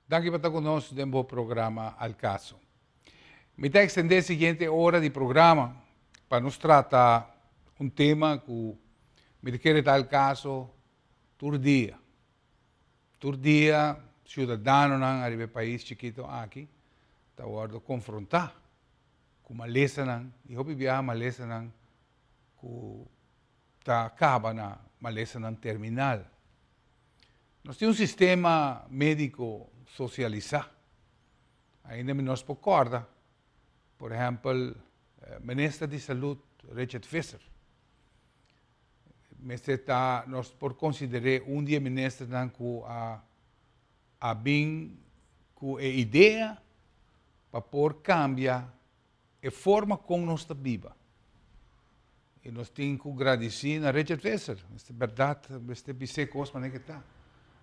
Danki pa ta ku nos den bo programa Al Caso. Mi ta ekstendé e siguiente ora di programa pa nos trata un tema ku mi ta kere ta al kaso tur dia. Tur dia siudadanonan ariba e pais chikito aki ta wòrdu konfrontá ku malesanan i hopi biaha malesanan ku ta kaba na malesanan terminal. Nos tin un sistema médiko sosialisá. Ainda mi nos por kòrda, por ehèmpel, Minister di Salud Richard Visser. Mester ta, nos por konsider'é un di e ministernan ku a a bin ku e idea pa por kambia e forma kon nos ta biba. I nos tin ku gradisí na Richard Visser. Mester bèrdat, mester bis'é kos manera ke ta.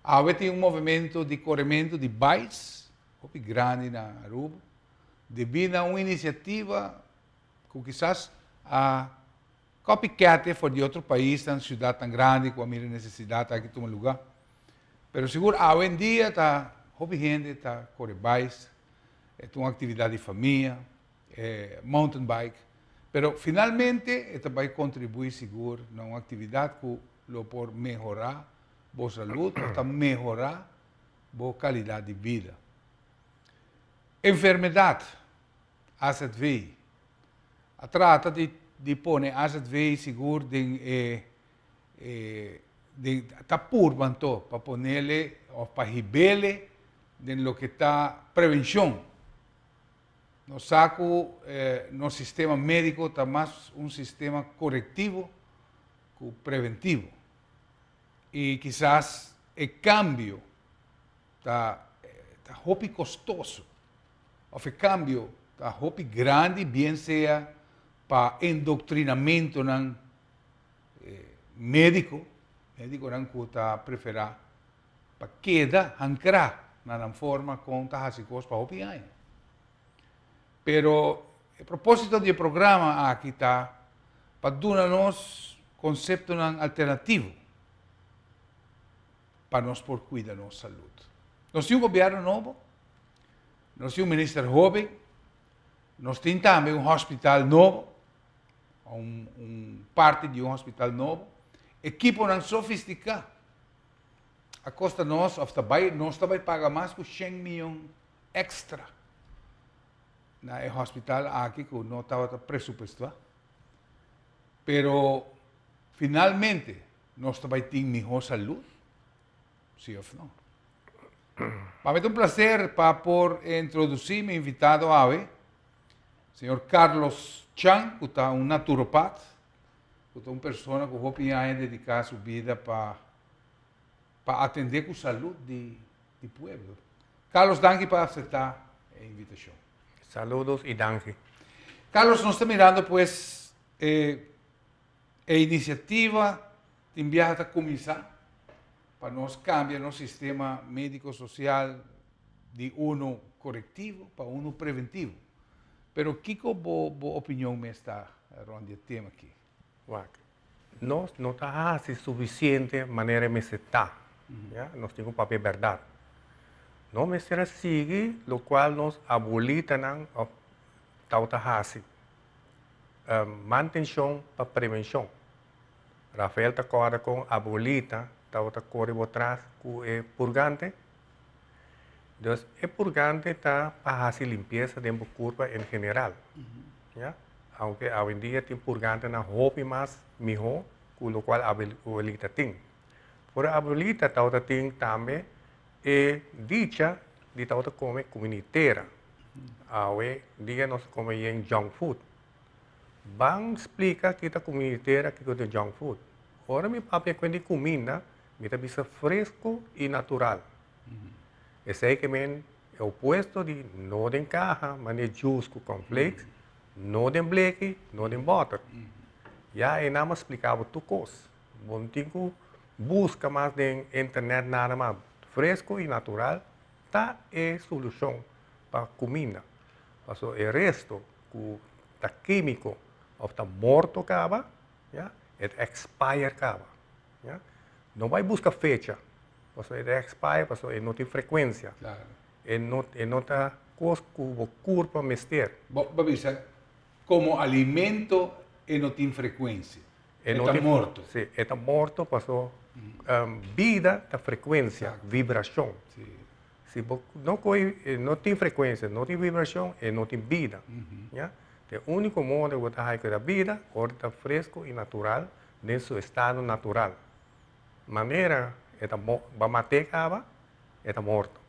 Awe tin un movementu di korementu di bais hopi grandi na Aruba, debí na un inisiativa ku kisas a copycat for di otro paisnan, siudatnan grandi ku a mira e nesesidat aki tuma lugá. Pero sigur awendia ta hopi hende ta kore bais. E ta un actividad di famia, e mountain bike, pero finalmente e ta bay contribui sigur na un actividad cu lo por mehora bo salud of ta mehora bo calidad di bida. Enfermedad, azv. A trata di di pone azv sigur den e e den ta purba anto pa ponele of pa hibele Den loke ta prevencion, nos sa cu nos sistema medico ta mas un sistema corectivo cu preventivo. Y kisas e cambio ta ta hopi costoso of e cambio ta hopi grandi bien sea pa endoctrinamentonan medico, mediconan cu ta prefera pa keda hankrá na nan forma kon ta hasi kos pa hopi aña. Pero e propósito di e programa aki ta pa duna nos konseptonan alternativo pa nos por kuida nos salud. Nos tin un gobièrnu nobo, nos tin un minister hóben, nos tin tambe un hospital nobo, un, un parti di un hospital nobo, ekiponan sofistiká. A kosta nos of ta bai nos ta bai paga mas ku shen miyon extra na e hospital aki ku no tabata presupuestá. Pero finalmente nos ta bai tin mihó salud? Si of no? Pa mi ta un placer pa por introdusí mi invitado awe, señor Carlos Chan, ku ta un naturopat. Ku ta un persona ku hopi aña dediká su bida pa pa atendé ku salud di di pueblo. Carlos danki pa aseptá e invitashon. Saludos i danki. Carlos nos ta mirando pues e e inisiativa tin biaha ta kuminsá pa nos kambia nos sistema médiko sosial di unu korektivo pa unu preventivo. Pero kiko bo bo opinion mes ta rond di e tema aki? Wak, nos no ta hasi sufisiente manera e mester ta, ya, nos tin ku papia bèrdat. No mester a sigui lokual nos abuelitanan òf tabata hasi. Mantenshon pa prevenshon. Rafael ta kòrda kon abuelita tabata kore bo tras ku e purgante. Dus e purgante ta pa hasi limpiesa den bo kurpa en general. Ya. Aunke awendia tin purgantenan hopi mas mihó ku lokual abuelita tin. Pero abuelita tabata tin tambe e dicha di tabata kome kumini tera. Awe dia nos ta kome yen junk food. Ban splika ki ta kumini tera kiko ta junk food. Ora mi papia kuent di kuminda Mi ta bisa fresco y natural. Esey ke men e opuesto di no den caha mane juice cu cornflakes, no den bleki, no den boter. Ya e nan a splica bo tur cos. Bo no tin cu busca mas den internet nada mas. Fresco y natural ta e solucion pa cuminda. Pasobra e resto cu ta quimico of ta morto caba, ya, e ta expire caba. Ya. No bai buska fecha, pasobra e ta expire, pasobra e no tin frekuensia. E no, e no ta kos ku bo kurpa mester. Bo bisa, komo alimento e no tin frekuensia. E ta morto. Si, e ta morto paso bida ta frekuensia, vibrashon. Si bo no kohe, no tin frekuensia, no tin vibrashon, e no tin bida. Ya? E úniko modo ku bo ta haña ku e ta bida, ora ta fresku i natural, den su estado natural. Manera e ta ba mat'é kaba, e ta morto.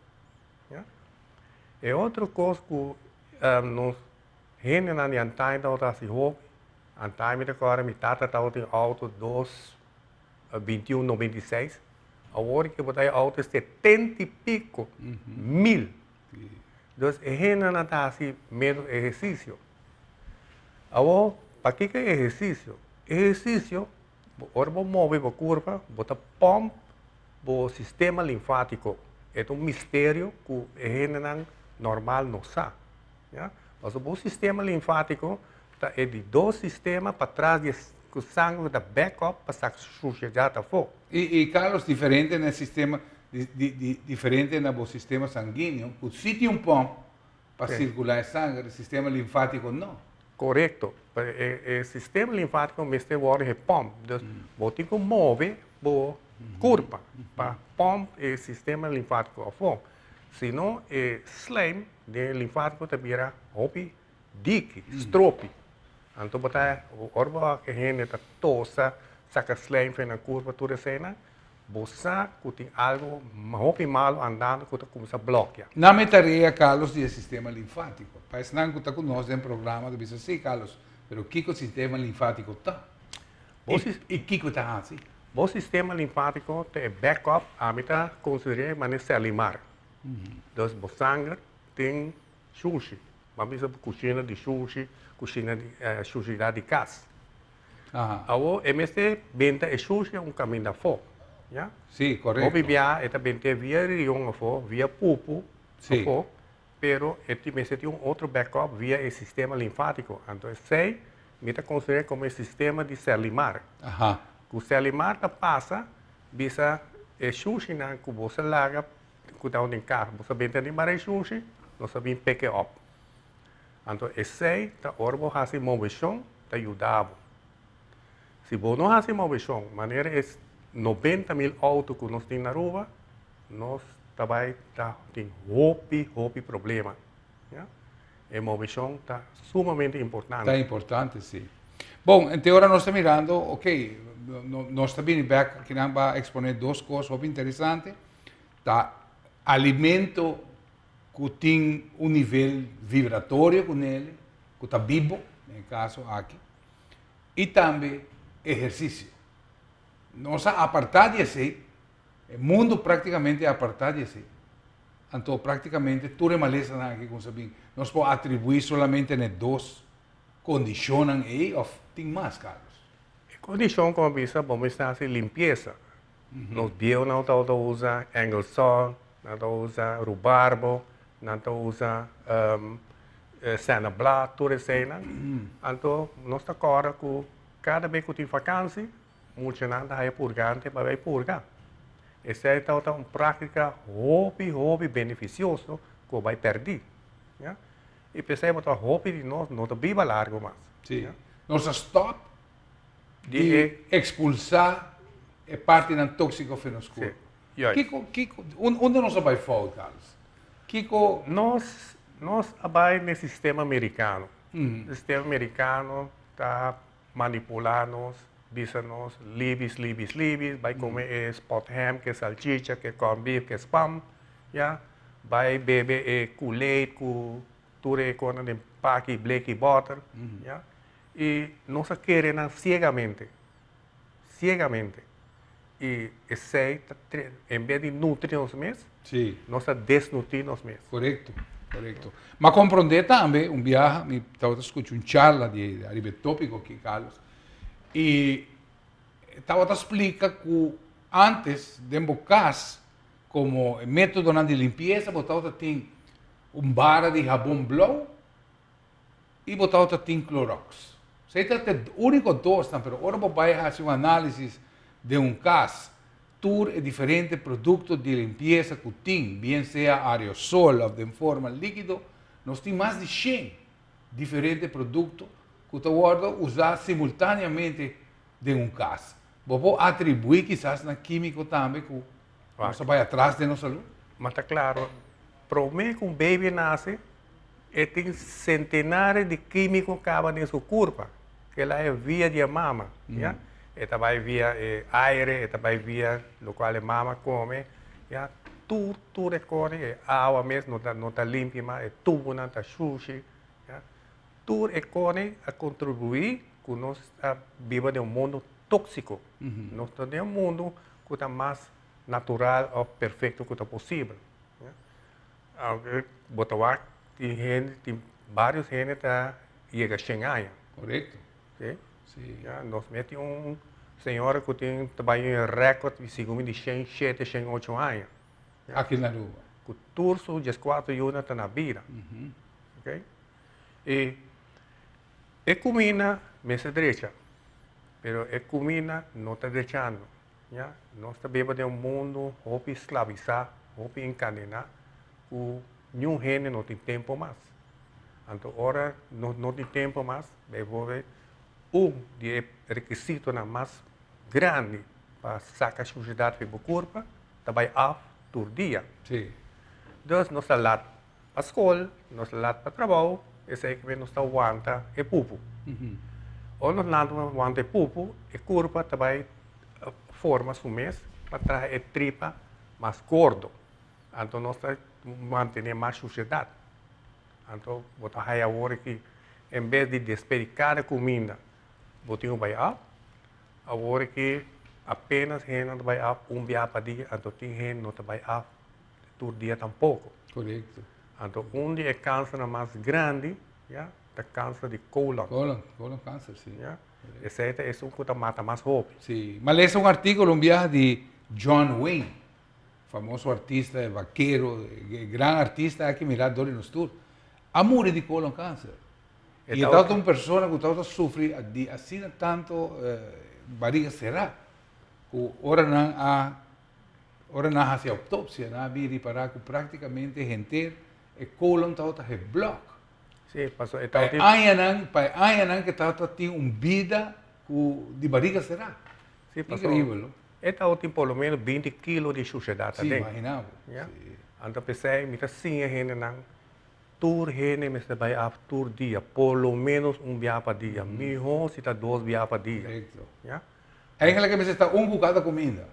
Ya? E otro kos ku nos hendenan di antaño tabata hasi hopi, antaño mi ta kòrda mi tata tabatin outo dos bintiun nobenta i seis, awor ke bo ta e outo e setenta i piko mil. Dus e hendenan ta hasi menos ehersisio. Awor, pakiko e ehersisio? Ehersisio, ora bo move bo kurpa, bo ta pòmp bo sistema linfátiko. E ta un misterio ku e hendenan normal no sa. Ya. Pasobra bo sistema linfátiko ta e di dos sistema patras di e ku sanger ku ta back up pa sak sushedat afó. I i Carlos diferente na e sistema di di di diferente na bo sistema sanguíneo ku si tin un pòmp pa sirkulá e sanger, e sistema linfátiko no. Korekto. E e sistema linfátiko mester wòrdu e pòmp. Dus bo tin ku move bo kurpa pa pòmp e sistema linfátiko afó. Si no e slijm den e linfátiko ta bira hopi diki, stropi. Anto bo ta, ora bo wak e hende ta tosa, saka slijm for nan kurpa tur eseinan, bo sa ku tin algu hopi malu andando ku ta kuminsá blòkia. Nan e tarea, Carlos, di e sistema linfátiko. Pa esnan ku ta ku nos den programa ta bisa, Sí, Carlos, pero kiko sistema linfátiko ta? I kiko e ta hasi? Bo sistema linfátiko ta e backup, ami ta konsider'é manera selimar. Dus bo sanger tin shushi. Bo bisa bo kushina di shushi, kushina di shushidat di kas. Awor e mester benta e shushi un kaminda afó, ya. Sí, korekto. Hopi bia e ta bent'é via rion afó, via pupu afó, pero e tin mester tin un otro backup via e sistema linfátiko. Anto esei mi ta konsider'é komo e sistema di selimar. Ku selimar ta pasa bisa e shushinan ku bo sa laga ku ta den kas, bo sa benta den mara e shushi, nos a bin pek e op. Anto esei ta ora bo hasi moveshon ta yuda bo. Si bo no hasi moveshon manera e 90.000 outo ku nos tin na Aruba, nos ta bai ta tin hopi hopi problema. Ya. E moveshon ta sumamente importante. Ta importante, si. Bon, ente ora nos ta mirando, ok, nos ta bini bek akinan pa expone dos kos hopi interesante. Ta alimento ku tin un nivel vibratorio ku nele, ku ta bibo, den e kaso aki, i tambe ehersisio. Nos a apartá di esei, e mundu práktikamente a apartá di esei. Anto práktikamente tur e malesanan aki ku nos a bin, nos por atribuí solamente na e dos kondishonnan ei òf tin mas, Carlos? E kondishon, komo a bisa, bo mester hasi limpiesa. Nos bieunan tabata usa Engelsol, nan ta usa rubarbo, nan ta usa sènabla, tur eseinan. Anto nos ta kòrda ku kada bes ku tin fakansi, muchanan ta haya purgante pa bai purga. Esei tabata un práktika hopi, hopi benefisioso ku a bai pèrdí. Ya. I p'esei bo ta hopi di nos no ta biba largu mas. Sí. Nos a stòp di ekspulsá e partinan tóksiko for nos kurpo. Kiko, kiko, unda nos a bai fout, Carlos? Kiko. Nos, nos a bai n'e sistema merikano. Sistema merikano ta manipulá nos, bisa nos libis, libis, libis, bai kome e spot ham, ke salchicha, ke corn beef, ke spam, ya. Bai bebe e Kool-Aid ku tur e konan den paki, bleki, bòter, ya. I nos a kere nan siegamente, siegamente. I esei ta tre, en bes di nutri nos mes, nos a desnutri nos mes. Korekto, korekto. M'a komprondé tambe, un biaha mi tabata skucha un charla di ariba e tópiko aki, Carlos, i e tabata splika ku ántes den bo kas, komo e métodonan di limpiesa, bo tabata tin un bara di habon blou, I bo tabata tin Clorox. Esei ta e úniko dosnan, pero ora bo bai hasi un análisis den un kas, Tur e diferente produkto di limpiesa ku tin, bien sea aerosol òf den forma líkido, nos tin mas di 100 diferente produkto ku ta wòrdu usá simultáneamente den un kas. Bo por atribuí kisas na kímiko tambe ku nos a bai atras den nos salú? Ma ta klaro, promé ku un baby nase, e tin sentenares di kímiko kaba den su kurpa, kila e via di e mama, ya. E ta bai via e aire, e ta bai via lokual e mama kome, ya. Tur, tur e kos, e awa mes no ta, no ta limpi mas, e tubunan ta shushi, ya. Tur e kos a kontribuí ku nos ta biba den un mundu tóksiko. Nos ta den un mundu ku ta mas natural òf perfekto ku ta posibel. Aunke bo ta wak tin hende, tin varios hende ta yega shen aña. Korekto. Si. Si. Ya, nos mes tin un señora ku tin ta bai un rèkòrt di segun mi di 107, 108 aña. Aki na Aruba. Ku tur su 14 yunan ta na bida. Oké. I e kuminda mester drecha, pero e kuminda no ta drechando. Ya, nos ta biba den un mundu hopi sklabisá, hopi enkadená, ku niun hende no tin tempu mas. Anto ora nos no tin tempu mas, bijvoorbeeld, un di e rekisitonan mas grandi pa saka shushedat for bo kurpa ta bai af tur dia. Dus nos ta lat pa skol, nos ta lat pa trabou, esei ke nos ta wanta e pupu. Ora nos lanta wanta e pupu, e kurpa ta bai forma su mes pa traha e tripa mas gordo. Anto nos ta mantené mas shushedat. Anto bo ta haya awor aki en bes di despedí kada kuminda bo tin ku bai af, awor aki apenas hende ta bai af un bia pa dia, anto tin hende no ta bai af tur dia tampoko. Korekto. Anto un di e kansernan mas grandi, ya, ta kanser di kolon. Kolon, kolon kanser, si. Ya, esei ta esun ku ta mata mas hopi. Si, mi a lesa un artíkulo un biaha di John Wayne, famoso artista, e vakero, e gran artista aki mirá dor di nos tur, a muri di kolon kanser. I e tabata un persona ku tabata sufri di asina tanto bariga será, ku ora nan a Ora nan hasi autopsia nan a bin ripará ku práktikamente henter e kolon tabata geblòk. Sí, paso e Pa e tabatin. añanan, pa e añanan ku e tabata tin un bida ku di bariga será. Sí, paso Inkreibel, no? e tabatin por lo menos 20 kilo di shushedat Sí, aden. imaginá bo. Ya. Sí. Anto p'esei mi ta siña hendenan, tur hende mester bai af tur dia, por lo menos un bia pa dia, mihó si ta dos bia pa dia. Korekto. Ya. Eigenlijk e mester ta un ku kada kuminda.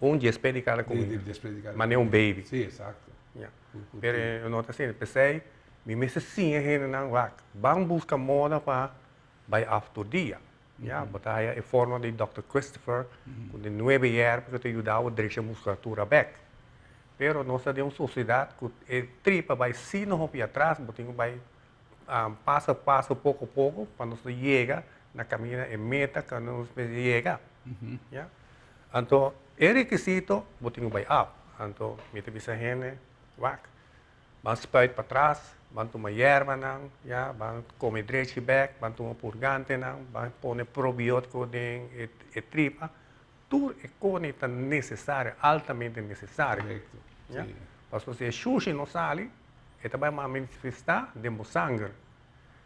Un djespé di kada kuminda. Manera un baby. Sí, exacto. Ya. Pero e no ta asina. P'esei mi mester siña hendenan wak, ban buska moda pa bai af tur dia. Ya, bo ta haya e forma di Dòkter Christopher ku den nuebe yerba ku ta yuda bo drecha muskulatura bèk. Pero nos ta den un sosiedat ku e tripa bai sino hopi atras, bo tin ku bai paso a paso, poko poko, pa nos ta yega na kaminda e meta ku nos mester yega. Ya. Anto e rekisito bo tin ku bai af. Anto mi ta bisa hende, wak, ban spuit patras, ban tuma yerbanan, ya, ban kome drechi bek, ban tuma purgantenan, ban pone probiotiko den e tripa. Tur e kos ta nesesario, altamente nesesario. Korekto, Ya. si. Pasobra si e shushi no sali, e ta bai manifestá den bo sanger.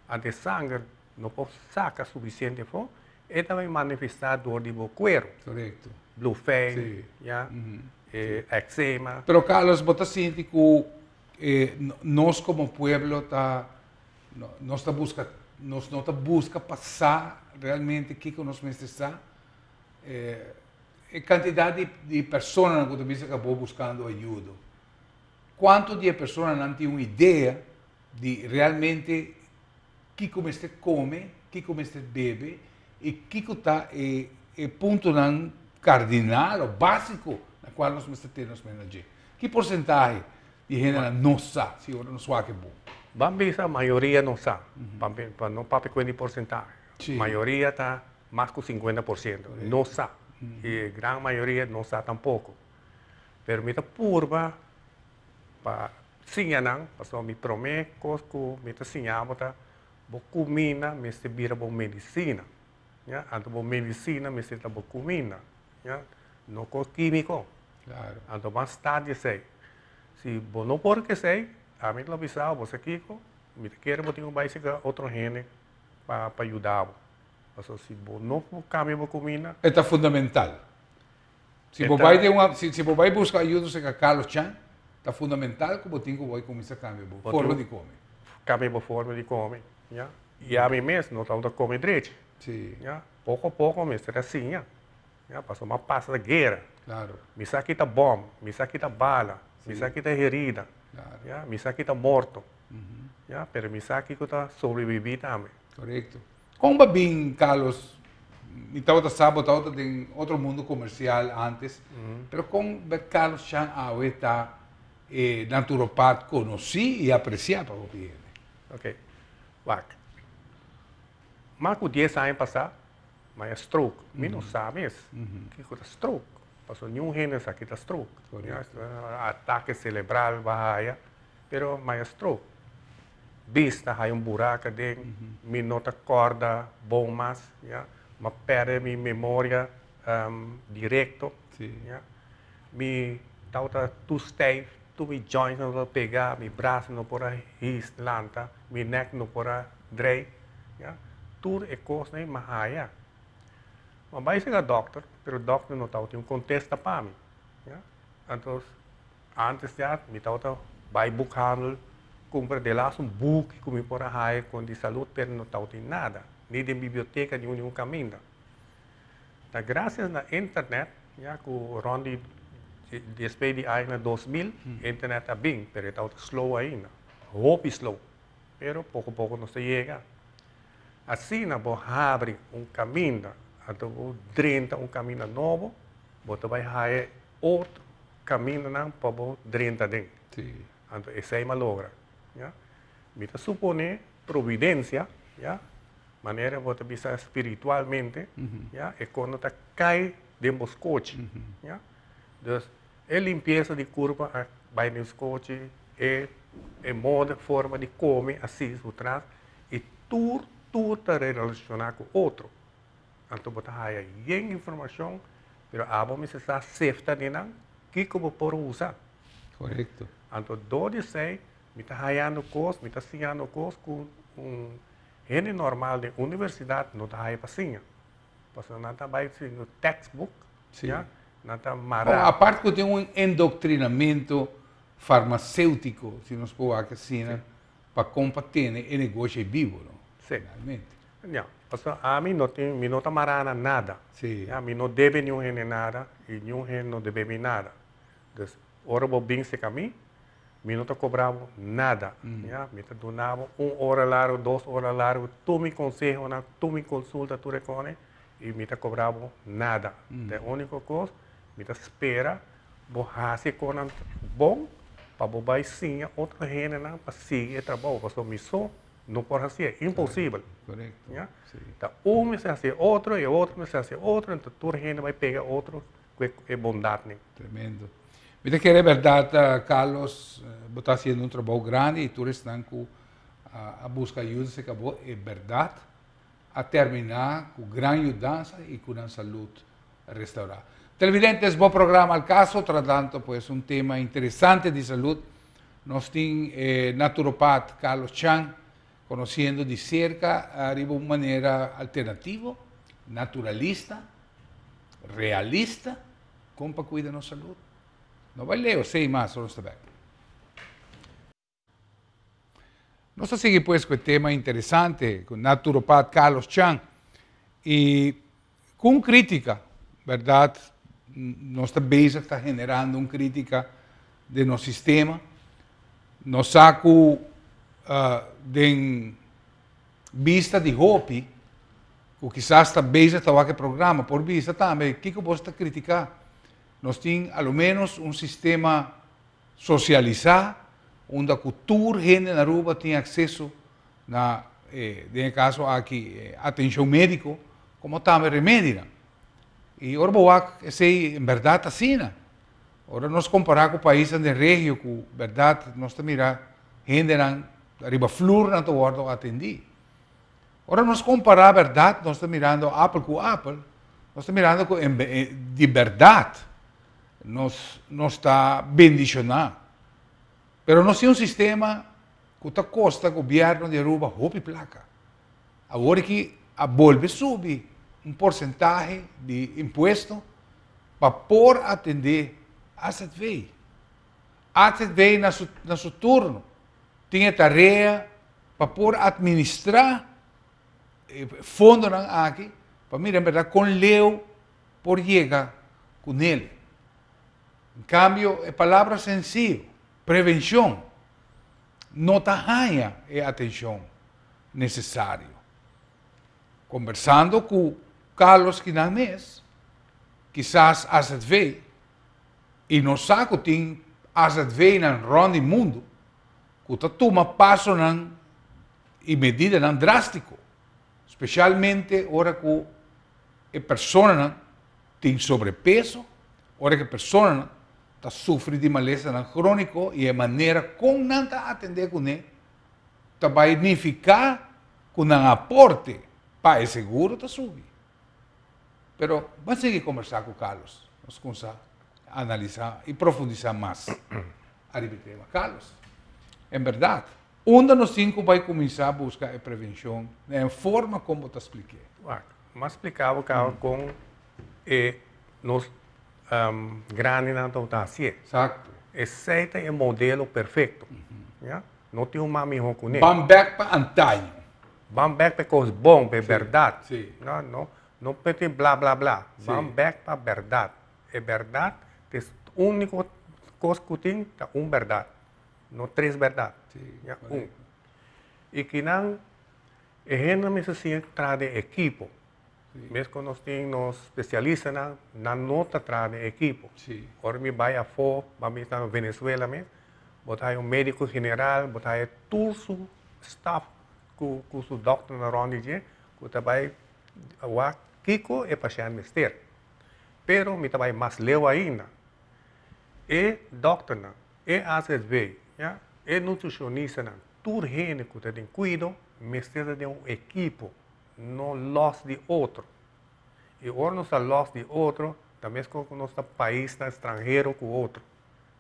Anto e sanger no por saka sufisiente afó, e ta bai manifestá dor di bo kueru. Korekto. Blue vein, Sí. ya, e eczema. Pero Carlos, bo ta sinti ku nos komo pueblo ta, nos ta buska, nos no ta buska pa sa realmente kiko nos mester sa? E kantidat di personanan ku ta bisa ku abo buskando ayudo, kuantu di e personanan tin un idea di realmente kiko mester kome, kiko mester bebe i kiko ta e e puntonan kardinal o básiko na kual nos mester tene nos mena dje? Ki porsentahe di hendenan no sa si ora nos wak e bon? Ban bisa mayoria no sa, pa no papia ku di porsentahe. Mayoria ta mas ku 50% no sa i gran mayoria no sa tampoko. Pero mi ta purba pa siña nan, pasobra mi promé kos ku mi ta siña bo ta bo kuminda mester bira bo medisina, ya. Anto bo medisina mester ta bo kuminda, ya. No kos kímiko. Claro. Anto ban start di esei. Si bo no por ku esei, ami lo bisa bo, bo sa kiko, mi ta kere bo tin ku bai seka otro hende pa pa yuda bo. Pasobra si bo no por kambia bo kuminda. E ta fundamental. Si bo bai den un, si bo bai buska ayudo serka Carlos Chan, ta fundamental ku bo tin ku bai kuminsá kambia bo forma di kome. Kambia bo forma di kome, ya. I ami mes no tabata kome drechi. Si. Ya. Poko poko mester a siña. Ya, pasobra mi a pasa guera. Claro. Mi sa kita bòm, mi sa kita bala, mi sa kita herida. Claro. Ya, mi sa kita morto. Ya, pero mi sa kiko ta sobrebibí tambe. Korekto. Kon bo a bin, Carlos? Mi tabata sa bo tabata den otro mundo komersial antes, pero kon Carlos Chan awe ta e naturopat konosí i apresiá pa hopi hende? Oke, wak. Mas ku dies aña pasá, mi a stroke. Mi no sa mes kiko ta stroke, pasobra niun hende sa ki ta stroke. Atake selebral bo a haya, pero mi a stroke. Bista haya un buraku aden, mi no ta kòrda bon mas, ya. Mi a pèrdè mi memoria direkto, ya. Mi tabata tur stijf, tur mi joints no tabata pega, mi brasa no por a his lanta, mi nek no por a drei, ya. Tur e kosnan ei mi a haya. Mi a bai serka dòkter, pero dòkter no tabatin un kontesta pa mi, ya. Anto antes ya mi tabata bai boekhandel kumpra delas un buki ku mi por a haya kon di salud, pero no tabatin nada, ni den biblioteka ni un kaminda. Ta gracias na internet, ya cu rond di despues di aña 2000, internet a bin, pero e tabata slow ainda, hopi slow, pero poco poco nos ta yega. Asina bo habri un caminda, anto bo drenta un caminda nobo, bo ta bay haya otro camindanan pa bo drenta aden. Anto esey mi a logra, ya. Mi ta supone providencia, ya, manera bo ta bisa spiritualmente, ya, e kono ta kai den bo skochi, ya. Dus e limpiesa di kurpa a bai den skochi, e e modo, forma di kome a sigui su tras i tur tur ta relashoná ku otro. Anto bo ta haya yen informashon, pero abo mester sa sefta di nan kiko bo por usa. Korekto. Anto dor di esei Mi ta hayando kos, mi ta siñando kos ku un hende normal den universidat no ta haya pa siña. Pasobra nan ta bai siña textbook, ya, nan ta Bon, mará. apart ku tin un endoctrinamento farmacéutico, si nos por wak asina, pa kon pa tene e negoshi ei bibo, no? Finalmente. Ya, pasobra ami no tin, mi no ta mará na nada. Ya, mi no debe niun hende nada i niun hende no debe mi nada. Dus, ora bo bin serka mi, Mi no ta cobra bo nada, ya. Mi ta duna bo un ora largo, dos ora largo, tur mi consehonan, tur mi consulta, tur e cone, y mi ta cobra bo nada. Ta e unico cos, mi ta spera bo haci e conan bon pa bo bay siña otro hendenan pa sigui e trabou, pasobra mi so no por hacié, imposibel. Ya. Ta un mester haci e otro, y e otro mester haci e otro, enton tur hende bay pega otro cu e bondadnan. Tremendo. Mi ta kere berdad Carlos, bo ta haciendo un trabou grandi y tur esnan cu a busca ayuda cerca bo e berdad a termina cu gran yudansa y cu nan salud restaura. Televidentes, bo programa Al Caso tratando pues un tema interesante di salud. Nos tin e naturopat Carlos Chan conociendo di cerca ariba un manera alternativo, naturalista, realista. Kon pa kuida nos salud? No bai leo, sei mas, ora nos ta bek. Nos ta sigui pues ku e tema interesante ku naturopat Carlos Chan i ku un kritika, bèrdat, nos ta bezig ta generando un kritika den nos sistema. Nos sa ku den bista di hopi ku kisas ta bezig ta wak e programa por bisa tambe kiko boso ta kritiká. Nos tin a lo ménos un sistema sosialisá unda ku tur hende na Aruba tin akseso na, den e kaso aki, atenshon médiko komo tambe remedinan. I ora bo wak esei en bèrdat ta asina. Ora nos kompará ku paisnan den regio ku bèrdat nos ta mira hendenan Riba flur nan ta wòrdu atendí. Ora nos kompará bèrdat, nos ta mirando apel ku apel. Nos ta mirando ku di bèrdat nos nos ta bendishoná. Pero nos tin un sistema ku ta kosta gobièrnu di Aruba hopi plaka. Awor aki a bolbe subi un porsentahe di impuesto pa por atendé azv. Azv na su na su turno tin e tarea pa por atministrá e fondonan aki pa mira en berdad kon leu por yega ku nel. En kambio e palabra sensiyo, prevenshon, no ta haña e atenshon nesesario. Kombersando ku Carlos kinan mes, kisas azv, i nos sa ku tin azvnan rònt di mundu ku ta tuma pasonan i medidanan drástiko, spesialmente ora ku e personanan tin sobrepeso, ora ku e personanan ta sufri di malesanan króniko i e manera kon nan ta atendé kuné ta bai nifiká ku nan aporte pa e seguro ta subi. Pero ban sigui kombersá ku Carlos, nos kumsa analisá i profundisá mas ariba e tema. Carlos, en bèrdat, Unda nos tin ku bai kuminsá buska e prevenshon na e forma kon bo ta splik'é? Wak, m'a splika bo kaba kon e nos grandinan tabata hasié. Eksakto. Esei ta e modelo perfekto. Ya? No tin un mas mihó kuné. Ban bèk pa antaño. Ban bèk pa e kos bon, pa e bèrdat. Sí. No, no, no pa e bla bla bla. Sí. Ban bèk pa bèrdat. E bèrdat ta e úniko kos ku tin, ta un bèrdat. No tres bèrdat, ya un. I kinan e hendenan mester siña traha den ekipo. Mes ku nos tin nos spesialistanan, nan no ta traha den ekipo. Ora mi bai afó, ban bisa na Venezuela mes, bo ta haña un médiko general, bo ta haña tur su staf ku ku su dòkternan rònt di dje ku ta bai wak kiko e pashènt mester. Pero mi ta bai mas leu ainda. E dòkternan E azv, ya, e nutrishonistanan, tur hende ku ta den kuido mester ta den un ekipo, no lòs di otro. I ora nos ta lòs di otro, ta meskos ku nos ta paisnan stranhero ku otro,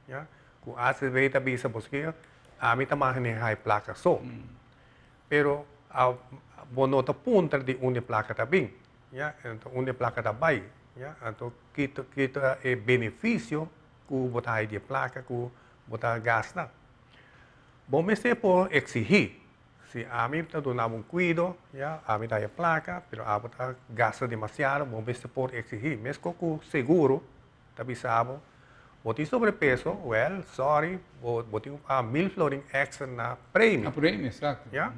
ya. Ku azv ta bisa boso ami ta manehá e plaka so, pero bo no ta puntra di unda e plaka ta bin, ya, anto unda e plaka ta bai, ya, anto kito ta e benefisio ku bo ta hai di e plaka ku bo ta gasta. Bo mester por eksihí, si ami ta duna bo un kuido, ya, ami ta hai e plaka, pero abo ta gasta demasiado, bo mester por eksihí. Meskos ku seguro ta bisa bo, bo tin sobrepeso, wèl, sòri, bo bo tin ku paga mil florin èkstra na premio. Na premio, esakto. Ya.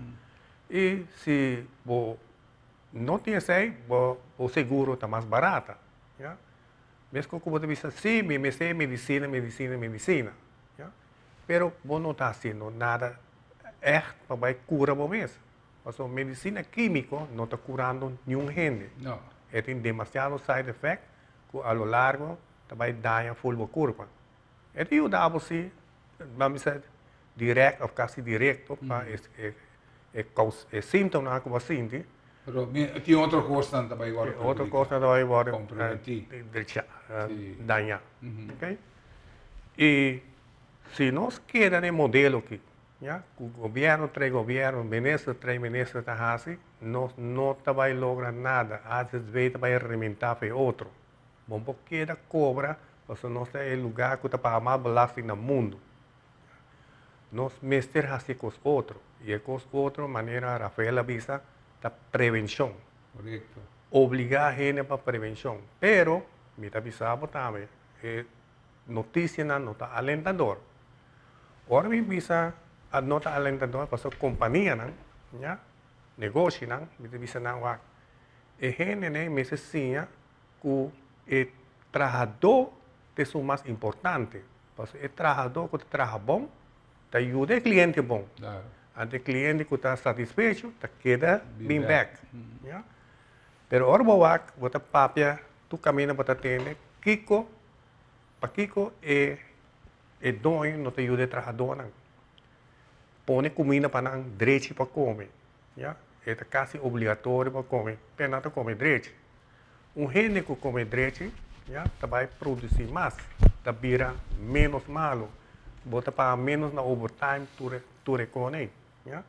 I si bo no tin esei, bo bo seguro ta mas barata, ya. Meskos ku bo ta bisa, sí, mi mester medisina, medisina, medisina. Ya. Pero bo no ta hasiendo nada ègt pa bai kura bo mes. Pasobra medisina kímiko no ta kurando niun hende. No. E tin demasiado side effect ku a lo largo ta bai daña ful bo kurpa. E ta yuda bo sí, ban bisa dirèkt òf kasi direkto pa e e kous e síntomanan ku bo a sinti. Pero mi tin otro kosnan ta bai wòrdu Tin otro kosnan ta bai wòrdu komprometí. Drechá, dañá. Oké. I si nos keda den e modelo aki, ya, ku gobièrnu trae gobièrnu, minister trae minister ta hasi, nos no ta bai logra nada. Azv ta bai rementá pa e otro. Bo por keda kobra pasobra nos ta e lugá ku ta paga mas belasting na mundu. Nos mester hasi e kos otro i e kos otro manera Rafael a bisa ta prevenshon. Korekto. Obligá hende pa prevenshon. Pero mi ta bisa bo tambe e notisianan no ta alentador. Ora mi bisa no ta alentador pasobra kompanianan, ya, negoshinan, mi ta bisa nan wak e hendenan mester siña ku e trahadó ta esun mas importante. Pasobra e trahadó ku ta traha bon ta yuda e kliente bon. Anto e kliente ku ta satisfecho ta keda bin bèk. Ya. Pero ora bo wak, bo ta papia tur kaminda bo ta tende kiko, pakiko e e doño no ta yuda e trahadónan. Pone kuminda pa nan drechi pa kome. Ya. E ta kasi obligatorio pa kome, pero nan ta kome drechi. Un hende ku kome drechi, ya, ta bai produsí mas, ta bira ménos malu, bo ta paga ménos na overtime, tur e tur e kon ei, ya.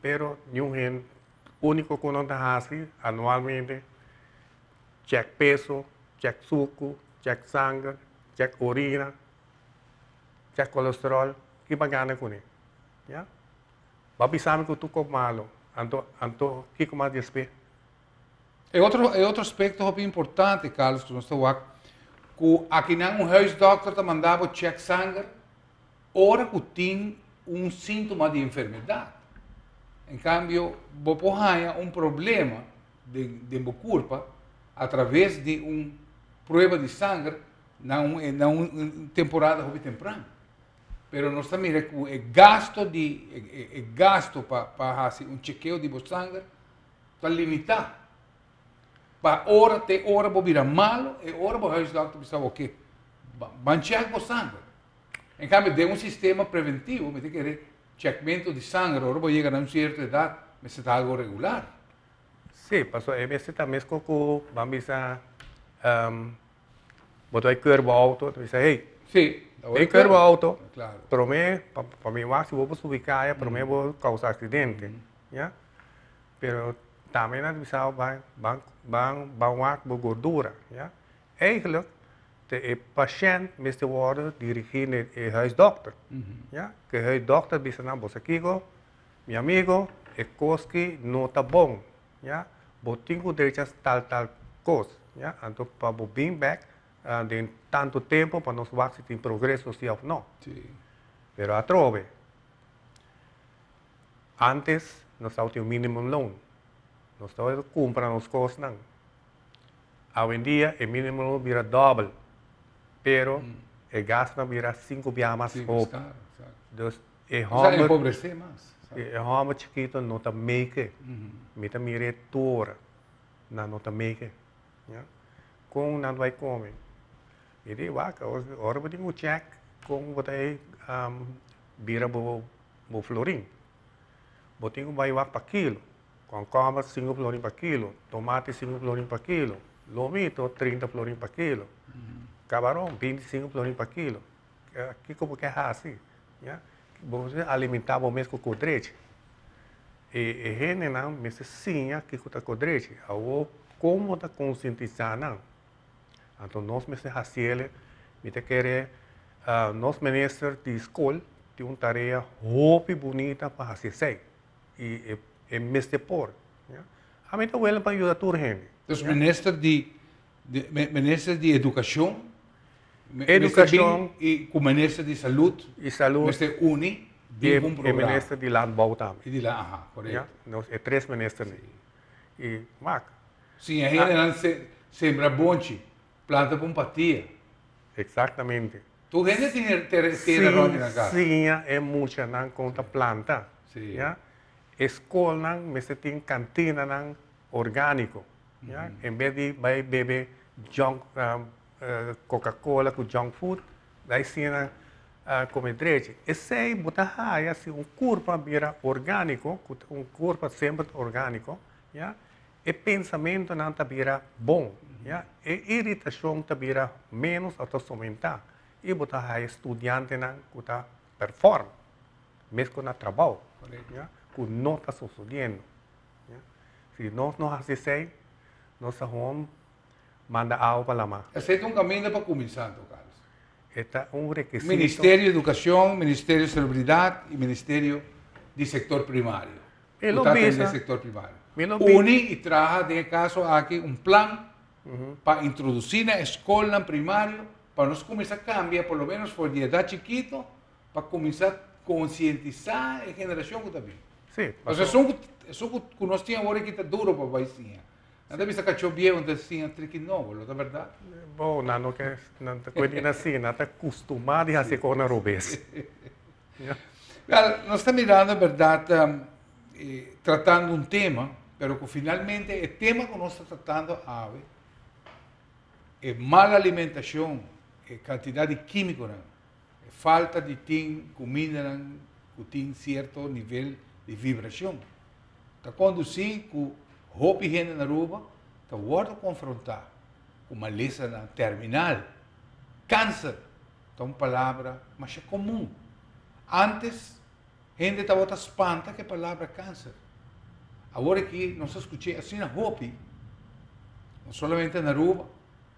Pero niun hende, úniko ku nan ta hasi anualmente, chèk peso, chèk suku, chèk sanger, chèk orina, chèk kolesteròl, ki bo a gana kuné? Ya. Bo a bisa mi ku tur kos malu, anto anto kiko mas despues? E otro, e otro aspecto hopi importante, Carlos, ku nos ta wak, ku akinan un huisdokter ta manda bo check sanger ora ku tin un síntoma di enfermedad. En cambio, bo por haña un problema den, den bo kurpa a traves di un prueba di sanger na un, na un temporada hopi tempran. Pero nos ta mira ku e gasto di, e, e gasto pa, pa hasi un chekeo di bo sanger ta limitá. Pa ora te ora bo bira malo, e ora bo huisdokter bisa bo ke ban check bo sanger. En cambio, den un sistema preventivo, mi ta kere checkmento di sanger ora bo yega na un cierto edad, mester ta algo regular. Sí, pasobra e mester ta mesco cu ban bisa bo ta bay keur bo auto, ta bisa hey, Sí, bay keur bo auto, Claro. prome pa mi wak si bo por subi caya, prome bo causa accidente, ya. Pero tambe nan ta bisa bo ban ban ban ban wak bo gordura, ya. Eigenlijk te e pashènt mester wòrdu dirigí na e huisdòkter, ya. Ku e huisdòkter bisa nan, bo sa kiko, mi amigo, e kos ki no ta bon, ya. Bo tin ku drecha tal tal kos, ya. Anto pa bo bin bèk den tantu tempu pa nos wak si tin progreso si òf no. Pero atrobe. Antes nos tabatin un minimum loan. Nos tabata kumpra nos kosnan. Awendia e minimum loan bira dòbel, pero e gastunan bira sinku biaha mas hopi. Dus e hòmber, e hòmber chikito no ta make. Mi ta mira e tur ora, nan no ta make. Kon nan ta bai kome? Mi di, wak, ora bo tin ku chèk kon bo ta bira bo Bo florin. Bo tin ku bai wak pa kilo. Kònkòmber sinku florin pa kilo, tomati sinku florin pa kilo, lomito 30 florin pa kilo, kabaron 25 florin pa kilo. Kiko bo ke hasi? Ya. Bo mester alimentá bo mes ku kodrechi. E e hendenan mester siña kiko ta kodrechi. Awor kon bo ta konsientisá nan? Anto nos mester hasiele, mi ta kere nos minister di skol tin un tarea hopi bunita pa hasi esei y e mester por. Ami ta welen pa yuda tur hende. Dus minister di minister di edukashon, Edukashon y ku minister di salud, y salud mester uni den un programa. E minister di landbouw tambe. Y di la, aha, korekto. Nos e tres ministernan. Y wak. Siña hendenan sembra bonchi, planta pa un patia. Exactamente. Tur hende tin tera rond di nan casa. Siña e muchanan con ta planta. Sí. Ya. E scolnan mester tin cantinanan organico. Ya. En bes di bay bebe junk, Coca Cola cu junk food, bay siña nan come drechi. Esey bo ta haya si un curpa bira organico, cu un curpa semper ta organico, ya. E pensamentonan ta bira bon, ya, e iritashon ta bira ménos òf ta somentá i bo ta haya studiantenan ku ta pèrfòrm mes ku na trabou, ya, ku no ta sosodiendo. Ya. Si nos no hasi esei, nos ta hon manda awa pa lamá. Esei ta un kaminda pa kuminsá anto, Carlos. E ta un rekisito. Ministerio di Edukashon, Ministerio di Salubridat i Ministerio di Sektor Primario. Mi Ku lo ta atendé bisa. sektor primario. Mi lo bi. Uni i traha den e kaso aki un plan pa introdusí na e skolnan primario pa nos kuminsá kambia por lo ménos for di edat chikito pa kuminsá konsientisá e generashon ku ta bin. Sí, Pasobra paso. esun ku esun ku ku nos tin awor aki ta duro pa bai siña. Nan ta bisa kachó bieu nan ta siña triki nobo, lo ta bèrdat? Bo, nan no ke, nan ta kuenti na siña, nan ta kustumá di hasi kos na robes. Wel, nos ta mirando berdad tratando un tema, pero cu finalmente e tema cu nos ta tratando awe, e mal alimentacion, e cantidad di quimiconan, e falta di tin cumindanan cu tin cierto nivel di vibracion, ta conduci cu hopi hende na Aruba ta wordo confronta. Ku malesanan terminal. Kanser ta un palabra masha komun. Ántes hende tabata spanta ku e palabra kanser. Awor aki nos ta skuch'é asina hopi, no solamente na Aruba,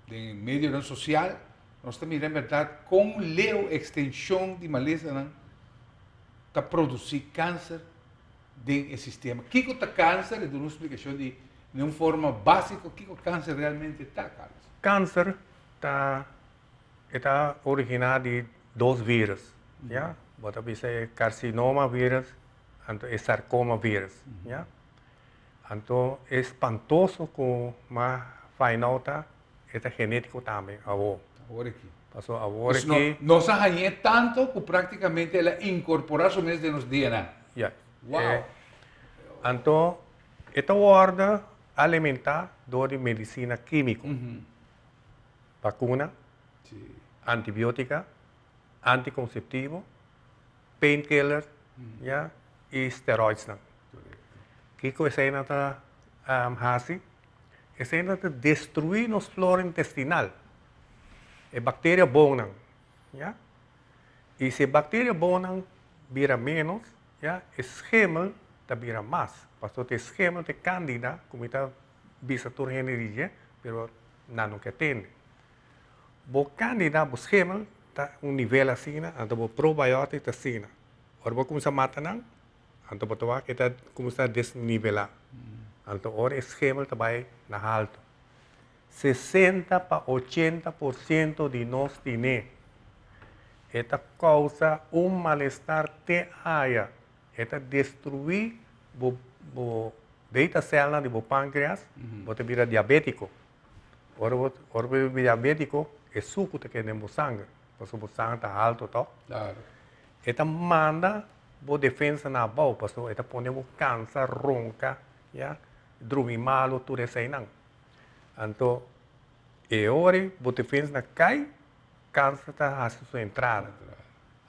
den medionan sosial, nos ta mira en bèrdat kon leu ekstenshon di malesanan ta produsí kanser den e sistema. Kiko ta kanser? E duna un splikashon di den un forma básiko kiko kanser realmente ta, Carlos. Kanser ta e ta originá di dos vírus, ya. Bo ta bisa e karsinoma vírus anto e sarkoma vírus, ya. Anto e spantoso ku mas fainou ta e ta genétiko tambe awor. Awor aki. Paso awor aki. Nos a hañ'é tanto ku práktikamente el a inkorporá su mes den nos DNA. Ya. Wow! Anto e ta wòrdu alimentá dor di medisina kímiko. Bakuna, antibiótika, antikonseptivo, painkiller, ya, i steroidsnan. Kiko eseinan ta hasi? Eseinan ta destruí nos flora intestinal, e bakteria bonnan, ya. I si e bakteria bonnan bira ménos, ya, e schemel ta bira mas. Pasobra e schemel ta e candida ku mi ta bisa tur hende di dje, pero nan no ke tende. Bo candida, bo schemel ta un nivel asina, anto bo probiotic ta asina. Ora bo kuminsá mata nan, anto bo ta wak e ta kuminsá desnivelá. Anto ora e schemel ta bai na haltu. 60 pa 80% di nos tine. E ta kousa un malestar te aya. E ta destruí bo bo beta celnan di bo pancreas, bo ta bira diabético. Ora bo ora bo bira diabético, e suku ta keda den bo sanger, pasobra bo sanger ta halto tòg. Claro. E ta manda bo defensanan abou, pasobra e ta pone bo kansa, ronka, ya, drumi malu, tur eseinan. Anto e ora bo defensanan kai, kanser ta hasi su entrada.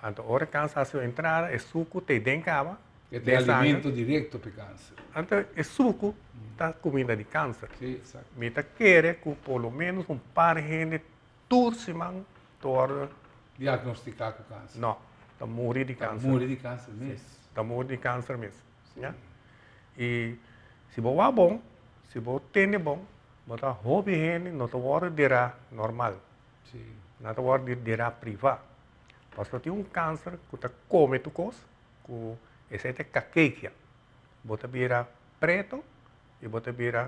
Anto ora kanser hasi su entrada, e suku ta den kaba. E ta e alimento direkto pa e kanser. Anto e suku ta kuminda di kanser. Sí, eksakto. Mi ta kere ku por lo menos un par hende tur siman ta wòrdu. Diagnostiká ku kanser. No, ta muri di kanser. Ta muri di kanser mes. Sí, ta muri di kanser mes. Ya. I si bo wak bon, si bo tende bon, bo ta hopi hende no ta wòrdu derá normal. Sí. Nan ta wòrdu derá privá. Pasobra tin un kanser ku ta kome tur kos, ku esei ta kakekia. Bo ta bira preto i bo ta bira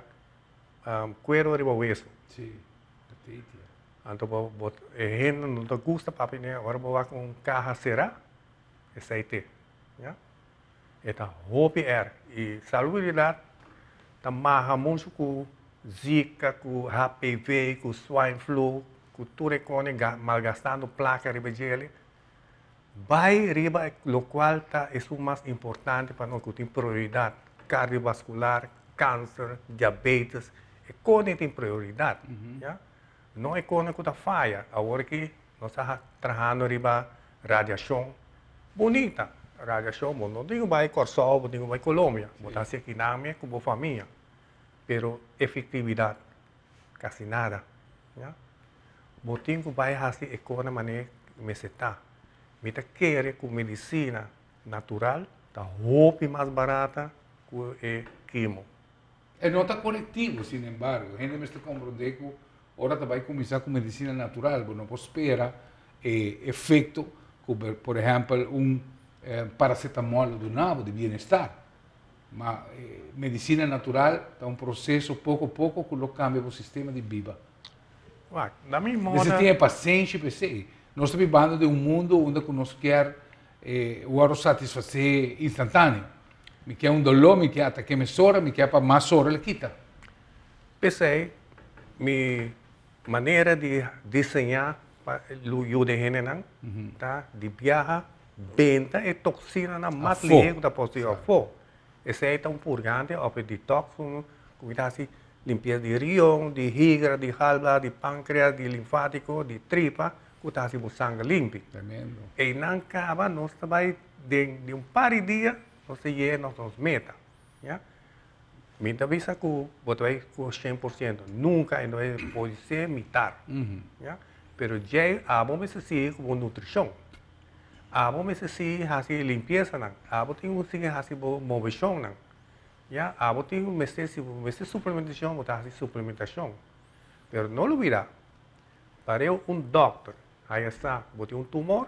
kuero riba weso. Sí, kakekia. Anto bo bo e hende no ta gusta papia n'e, ora bo wak un kaha será, esei te, ya. E ta hopi erg i salubridat ta maha muchu ku Zika, ku HPV, ku swine flu, ku tur e kone malgastando plaka riba djele. Bai riba lokual ta esun mas importante pa nos ku tin prioridat, kardiovaskular, kanser, diabetes, e kone tin prioridat, ya. No e kone ku ta faya. Awor aki nos ta trahando riba radiashon bunita. Radiashon bo no tin ku bai Kòrsou, bo tin ku bai Colombia, bo ta hasi akinan mes ku bo famia. Pero efektividat kasi nada, ya. Bo tin ku bai hasi e kone manera mester ta. Mi ta kere ku medisina natural ta hopi mas barata ku e kimo. E no ta korektivo, sin embargo, hende mester komprondé ku ora ta bai kuminsá ku medisina natural bo no por spera e efekto ku por ehèmpel un paracetamol lo duna bo di bienestar. Ma medisina natural ta un proseso poko poko ku lo kambia bo sistema di biba. Wak, na mi moda. Mester tin e pasenshi pa esei. Nos ta bibando den un mundu unda ku nos kier wòrdu satisfasé instantaneo. Mi kier un doló, mi kier ataké mesora, mi kier pa mas ora el kita. P'esei mi manera di diseñá pa yuda e hendenan ta di biaha benta e toksinanan mas lihé ku ta posibel afó. Esei ta un purgante òf e detox ku mi ta hasi limpiesa di rion, di higra, di galblader, di pankreas, di linfátiko, di tripa ku ta hasi bo sanger limpi. Einan kaba nos ta bai den di un par di dia nos ta yega nos nos meta, ya. Mi ta bisa ku bo ta bai ku 100%. Nunka e no por ser mitar. Ya? Pero djei abo mester sigui ku bo nutrishon. Abo mester sigui hasi limpiesanan. Abo tin ku sigui hasi bo moveshonnan. Ya? Abo tin ku mester, si bo mester suplementashon, bo ta hasi suplementashon. Pero no lubida, pareu un dòkter haya sa ku bo tin un tumor,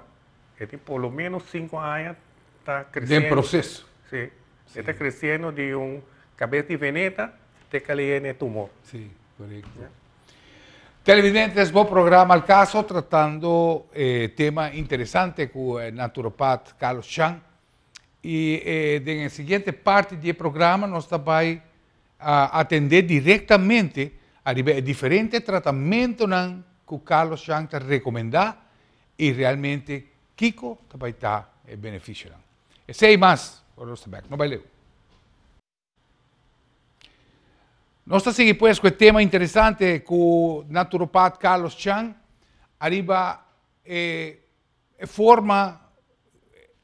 e tin por lo menos sinku aña ta kresiendo. Den proseso. Si. E ta kresiendo di un kabes di veneta te kaliente e tumor. Si, korekto. Televidentes, bo programa Al Caso tratando e tema interesante ku naturopat Carlos Chan. I den e siguiente parti di e programa nos ta bai atendé direktamente ariba e diferente tratamentonan ku Carlos Chan ta rekomendá i realmente kiko ta bai ta e benefisionan. Esei mas ora nos ta bek. No bai leu. Nos ta sigui pues ku e tema interesante ku naturopat Carlos Chan ariba e forma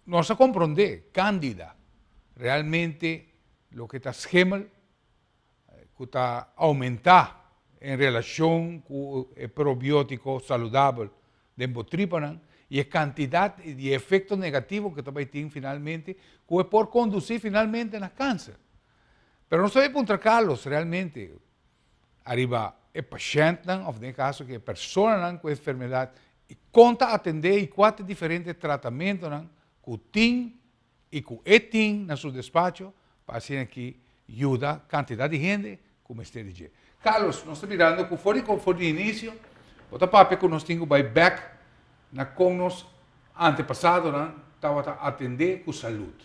nos a komprondé Candida realmente loke ta schimmel ku ta oumentá en relashon ku e probiótiko saludabel den bo tripanan i e kantidat di efekto negativo ku ta bai tin finalmente ku e por kondusí finalmente na kanser. Pero nos ta bai puntra Carlos realmente ariba e pashèntnan òf den e kaso aki e personanan ku e enfermedat i kon ta atendé i kua ta e diferente tratamentonan ku tin i ku e tin na su despacho pa asina ki yuda kantidat di hende ku mester di dje. Carlos, nos ta mirando ku for di for di inisio bo ta papia ku nos tin ku bai bek na kon nos antepasadonan tabata atendé ku salud.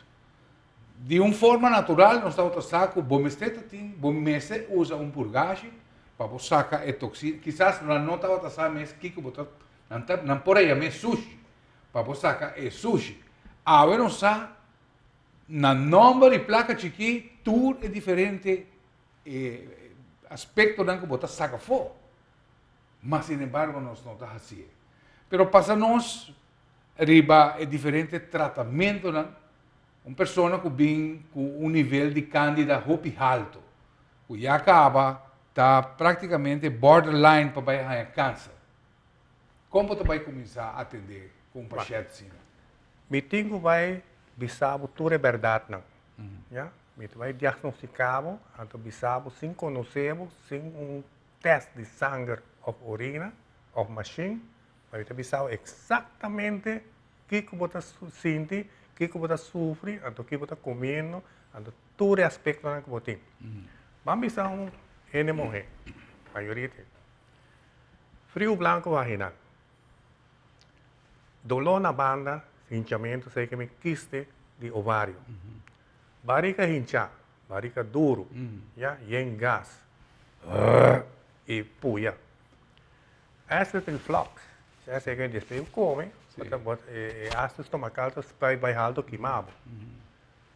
Di un forma natural nos tabata sa ku bo mester ta tin, bo mester usa un purgashi pa bo saka e toksina, kisas nan no tabata sa mes kiko bo ta, nan ta, nan por a yam'é sushi, pa bo saka e sushi. Awe nos sa na nomber i plaka chikí tur e diferente aspektonan ku bo ta saka afó. Ma sin embargo nos no ta hasié. Pero pasa nos riba e diferente tratamentonan, un persona ku bin ku un nivel di kandida hopi halto, ku ya kaba ta praktikamente borderline pa bai haña kanser. Kon bo ta bai kuminsá atendé ku un pashènt asina? Mi tin ku bai bisa bo tur e bèrdatnan, ya. Mi ta bai diagnostiká bo, anto bisa bo sin konosé bo, sin un tèst di sanger òf orina òf mashin, ma mi ta bisa bo eksaktamente kiko bo ta sinti, kiko bo ta sufri, anto kiko bo ta komiendo, anto tur e aspektonan ku bo tin. Ban bisa un hende muhé, mayoria tin. Friu blanco vaginal. Doló na banda, hinchamentu, esei ke mi kiste di ovario. Barika hinchá, barika duru, ya, yen gas, i puya. Acid reflux, esei ke despues ku kome, e ácido stomakal ta spuit bai haltu kima bo.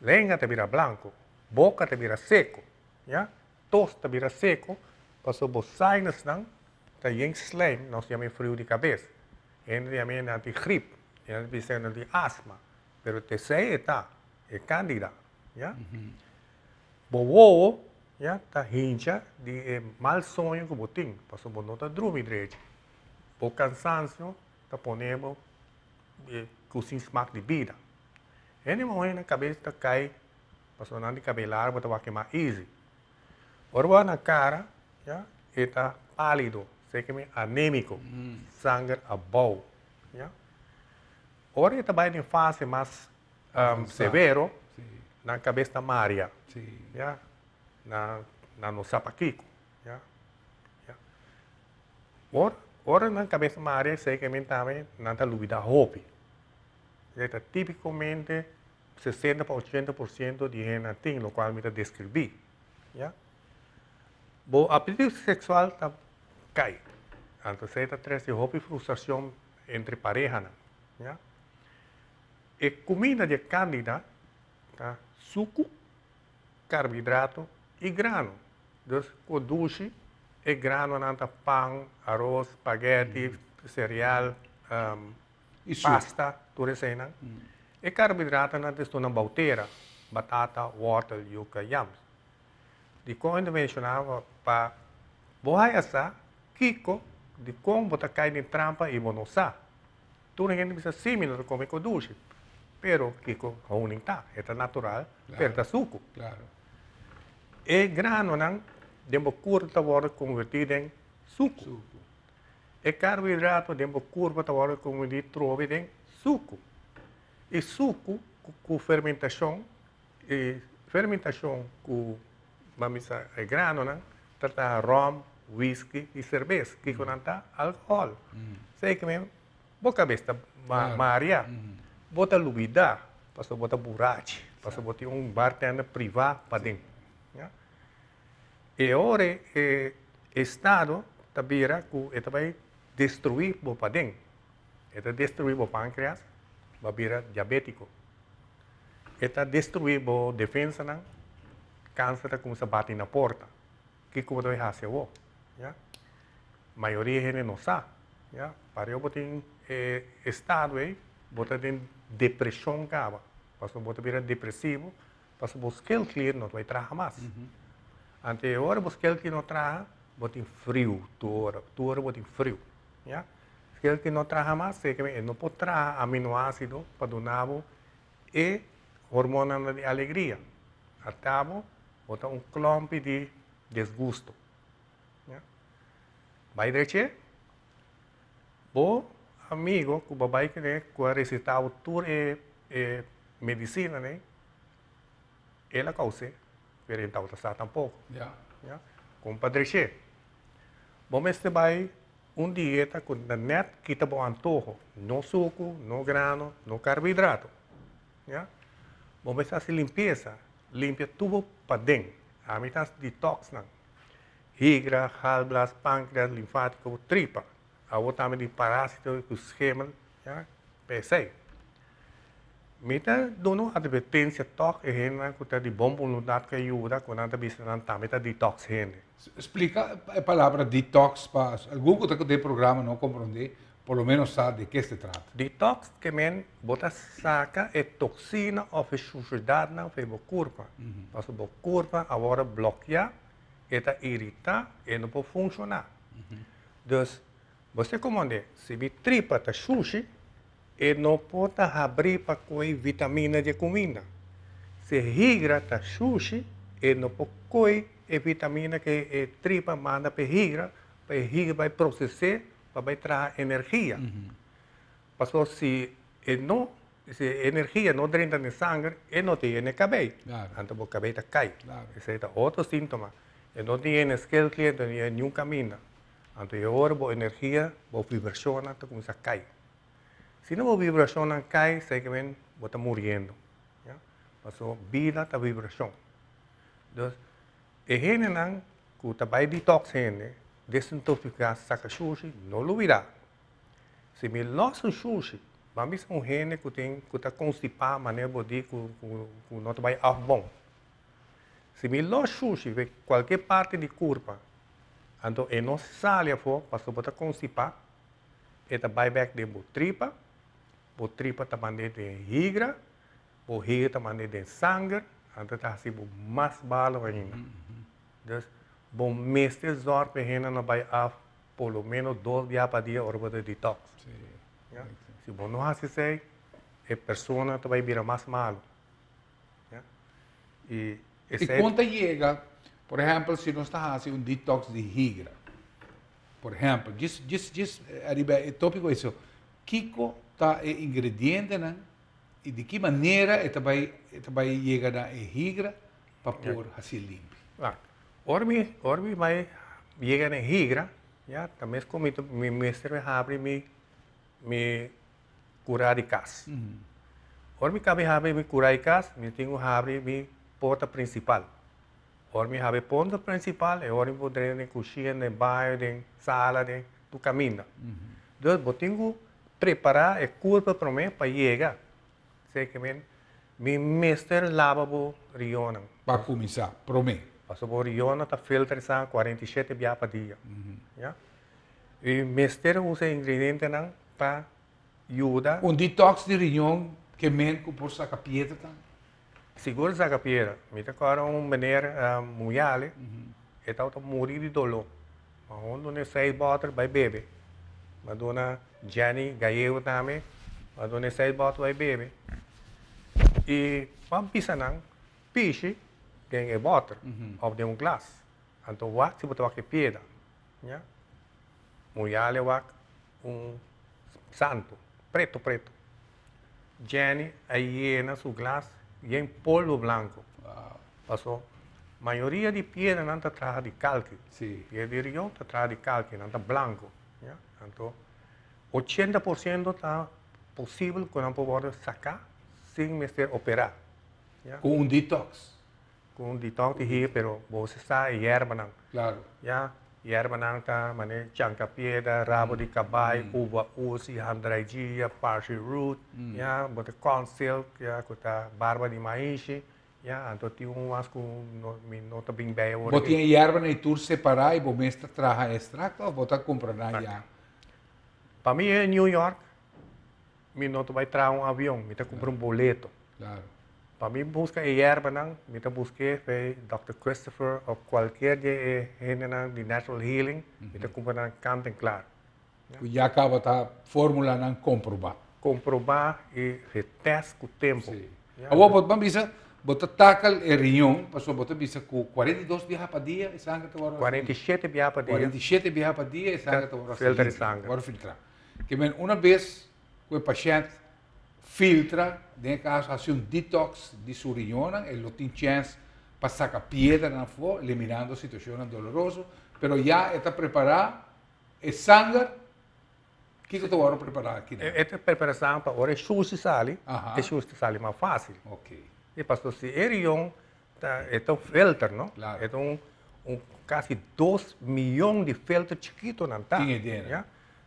Lenga ta bira blanco, boka ta bira seko, ya. Tos ta bira seco pasobra bo sinusnan ta yen slijm, nos yama e friu di cabes. Hende ta yama e nan tin grip, hende ta bisa nan tin asma, pero t'esey e ta, e candida, ya. Bo wowo, ya, ta hincha di e mal soño cu bo tin, pasobra bo no ta drumi drechi. Bo cansancio ta pone bo cu sin smak di bida. Hende muhe nan cabes ta cay Pasobra nan di kabei largu ta wak mas easy. Ora bo wak nan kara, ya, e ta pálido, seki mi anémiko, sanger abou, ya. Ora e ta bai den fase mas severo, nan kabes ta maria, ya, nan nan no sa pakiko, ya, ya. Ora ora nan kabes ta maria, seki mi tambe nan ta lubida hopi. E ta típikomente 60 pa 80% di hendenan tin lokual mi ta deskribí, ya. Bo apetito seksual ta kai. Anto esei ta trese hopi frustrashon entre parehanan, ya. E kuminda di e kandida ta suku, karbohidrato i grano. Dus ku dushi e granonan ta pan, aros, spaghetti, sereal, pasta, tur eseinan. E karbohidratonan ta estunan bautera, batata, wòrtel, yuka, yams. Dikon intervenshoná pa bo haya sa kiko, dikon bo ta kai den trampa i bo no sa. Tur hende bisa si mi no ta kome ku dushi, pero kiko honing ta? E ta natural, pero ta suku. E granonan den bo kurpa ta wòrdu konvertí den suku. E karbohidrato den bo kurpa ta wòrdu konvertí trobe den suku. E suku ku fermentashon E fermentashon ku ban bisa e granonan ta traha ròm, whisky i serbes. Kiko nan ta? Alkohòl. Esei ke men bo kabes ta maria. Bo ta lubidá pasobra bo ta burachi, pasobra bo tin un bartender privá paden. E ora e estado ta bira ku e ta bai destruí bo paden. E ta destruí bo pankreas, bo a bira diabétiko. E ta destruí bo defensanan, kanser ta kuminsá bati na porta. Kiko bo ta bai hasi awor? Ya. Mayoria hende no sa. Ya. Pareu bo tin e estado ei, bo ta den depreshon kaba. Pasobra bo ta bira depresivo, pasobra bo schildklier no ta bai traha mas. Anto e ora bo schildklier no traha, bo tin friu tur ora, tur ora bo tin friu. Ya. Kel ki no traha mas, seke e no por traha aminoácido pa duna bo e hormonanan di alegria. Ata bo, bo ta un klompi di desgusto. Ya. Bai dreche, bo amigo ku bo bai kuné ku a reseta bo tur e e medisinanan, el a kous'é, pero e tabata sa tampoko. Ya. Ya. Kon pa dreche? Bo mester bai Un dieta ku ta nèt kita bo antoho, no suku, no grano, no karbohidrato. Ya. Bo mester hasi limpiesa, limpia tur bo paden. Ami ta hasi detoxnan. Higra, galblas, pankreas, linfátiko, tripa. Awor tambe di parásito ku schemel, ya, pa esei. Mi ta duna un advertensia tòg e hendenan ku ta di bon boluntat ku a yuda ku nan ta bisa nan tambe ta detox hende. Splika e palabra detox pa algun ku ta den programa no komprondé, por lo menos sa de ke se trata. Detox ke men bo ta saka e toksina òf e shushedatnan for bo kurpa. Pasobra bo kurpa a wòrdu blòkiá, e ta iritá, e no por funshoná. Dus bo se komprondé, si mi tripa ta shushi, E no por ta habrí pa koe vitamina dje kuminda. Si e higra ta shushi, e no por koe e vitamina ke e tripa manda pa e higra, pa e higra bai proses'é pa bai traha energia. Pasobra si e no, si e energia no drenta den sanger, e no ta yena e kabei. Anto bo kabei ta kai. Esei ta otro síntoma. E no ta yena e skelklier, no ta yena niun kaminda. Anto e ora bo energia, bo vibrashonnan ta kuminsá kai. Si no bo vibrashonnan kai, esei ke men bo ta muriendo. Ya? Paso bida ta vibrashon. Dus, e hendenan ku ta bai detox hende, desintoksiká, saka shushi, no lubidá. Si mi lòs un shushi, ban bisa un hende ku tin ku ta konstipá manera bo di ku ku ku no ta bai af bon. Si mi lòs shushi for kualke parti di kurpa, anto e no sali afó pasobra bo ta konstipá, E ta bai bek den bo tripa, bo tripa ta mand'é den higra, bo higra ta mand'é den sanger, anto ta hasi bo mas malo ainda. Dus, bo mester zòrg pa e hende no bai af por lo menos dos bia pa dia ora bo ta detox. Ya? Si bo no hasi esei, e persona ta bai bira mas malo. Ya? I I kon ta yega, por ehèmpel, si nos ta hasi un detox di higra? Por ehèmpel, djis djis djis ariba e tópiko eso, kiko ta e ingredientenan i di ki manera e ta bai e ta bai yega na e higra pa por hasié limpi? Wak, ora mi ora mi bai yega na e higra, ya, ta mes ku mi ta mi mester bai habri mi mi kurá di kas. Ora mi kaba di habri mi kurá di kas, mi tin ku habri mi porta prinsipal. Ora mi habi punto principal e ora mi por drenta den cushina, den baño, den sala, den tur caminda. Dus bo tin cu prepara e curpa prome pa yega. Esey ke men mi mester laba bo rionnan. Pa cuminsa, prome. Pasobra bo rionnan ta filter esnan 47 bia pa dia. Ya. Y mester usa e ingredientenan pa yuda. Un detox di riñon ke men cu por saca piedra tambe? Sigur saka piedra. Mi ta kòrda un meneer Muyale, e tabata muri di doló. Ma hon dun'e seis bòter bai bebe. Mi a duna Jenny Gallego tambe, mi a dun'e seis bòter bai bebe. I ban pisa nan pishi den e bòter òf den un glas. Anto wak si bo ta wak e piedra. Ya. Muyale wak un santo, preto preto. Jenny a yena su glas yen polvo blanco. Paso mayoria di piedranan ta traha di kalki. Piedra di rion ta traha di kalki, nan ta blanco. Ya. Anto 80% ta posibel ku nan por wòrdu saká sin mester operá. Ya. Ku un detox. Ku un detox di hir, pero bo sa e yerbanan. Claro. Ya, yerbanan ta mane chanka piedra, rabo di kabai, uva usi, handraijia, parsley root, ya, bo ta corn silk, ya, ku ta barba di maishi, ya, anto tin un mas ku no, mi no ta bin bij awor. Bo tin e yerbanan ei tur separá i bo mes ta traha e ekstrakto òf bo ta kumpra nan ya? Pa mi e New York, Mi no ta bai traha un avion, mi ta kumpra un boleto. Claro. Pa mi buska e yerbanan, mi ta busk'é bij Dòkter Christopher òf kualkier di e hendenan di Natural Healing, mi ta kumpra nan kant en klar. Ku ya kaba ta formulanan komprobá. Komprobá i getèst ku tempu. Sí. Awor bo ta bisa, bo ta takel e riñon, pasobra bo ta bisa ku 42 biaha pa dia e sanger ta wòrdu. 47 biaha pa dia. 47 biaha pa dia e sanger ta wòrdu Filter e sanger. Wòrdu filtrá. Ke men una bes ku e pashènt filtra, den e kaso hasi un detox di su riñonnan, e lo tin chèns pa saka piedranan afó, eliminando situashonnan doloroso, pero ya e ta prepará e sanger, kiko ta wòrdu prepará aki nan? E ta prepará sanger pa ora e shushi sali, e shushi ta sali mas fásil. E pasobra si e riñon Ta, e ta un filter, no? Claro. E ta un, un casi 2 miyon di filter chikito nan ta. Tin e dena. Ya?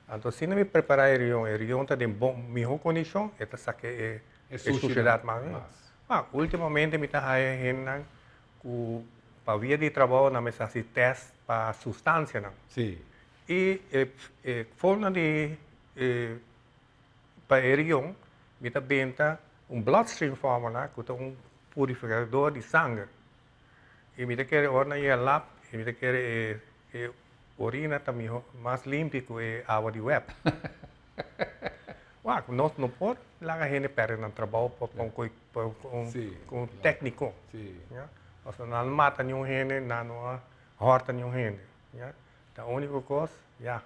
Anto asina mi prepara e rion, e rion ta den bon, miho condicion, e ta saca e, E e sushi suciedad mas. Mas. Ma ultimamente mi ta haya hendenan cu pa via di trabou nan mester haci test pa sustancianan. I e, e forma di e, pa e rion, mi ta benta un bloodstream formula cu ta un purificador di sanger. I mi ta kere ora nan yega lab, i mi ta kere e, e orina ta miho, mas limpi cu e awa di web. Wak, nos no por laga hende perde nan trabou pa pa un coi pa un un tecnico. Ya. Pasobra nan no mata niun hende, nan no a horta niun hende. Ya. Ta unico cos, ya.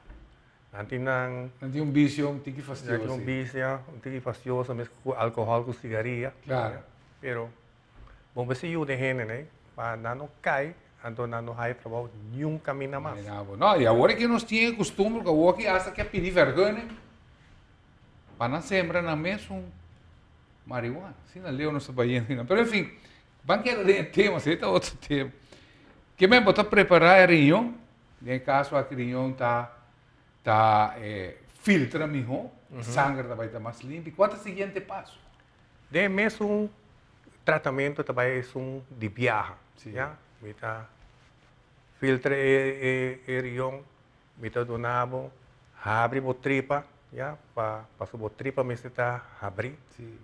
Nan tin nan. Nan tin un vicio un tiki fastioso. Nan tin un vicio un tiki fastioso mes cu alcohol cu sigaria. Pero bo mester yuda e hende ne pa nan no cay anto nan no haya trabou niun caminda mas. No, y awor aki nos tin e costumber cu awor aki hasta ke pidi vergunning pa nan sembra nan mesun marihuana. Asina leu nos ta bayendo. Pero en fin, ban keda den e tema, esey ta otro tema. Ke men bo ta prepara e riñon? Den e kaso aki riñon ta ta filtra mihó, sanger ta bai ta mas limpi. Kua ta siguiente paso? Den e mesun tratamentu ta bai esun di biaha. Ya, mi ta filtra e e riñon, mi ta duna bo habri bo tripa, ya, pa pasobra bo tripa mester ta habrí.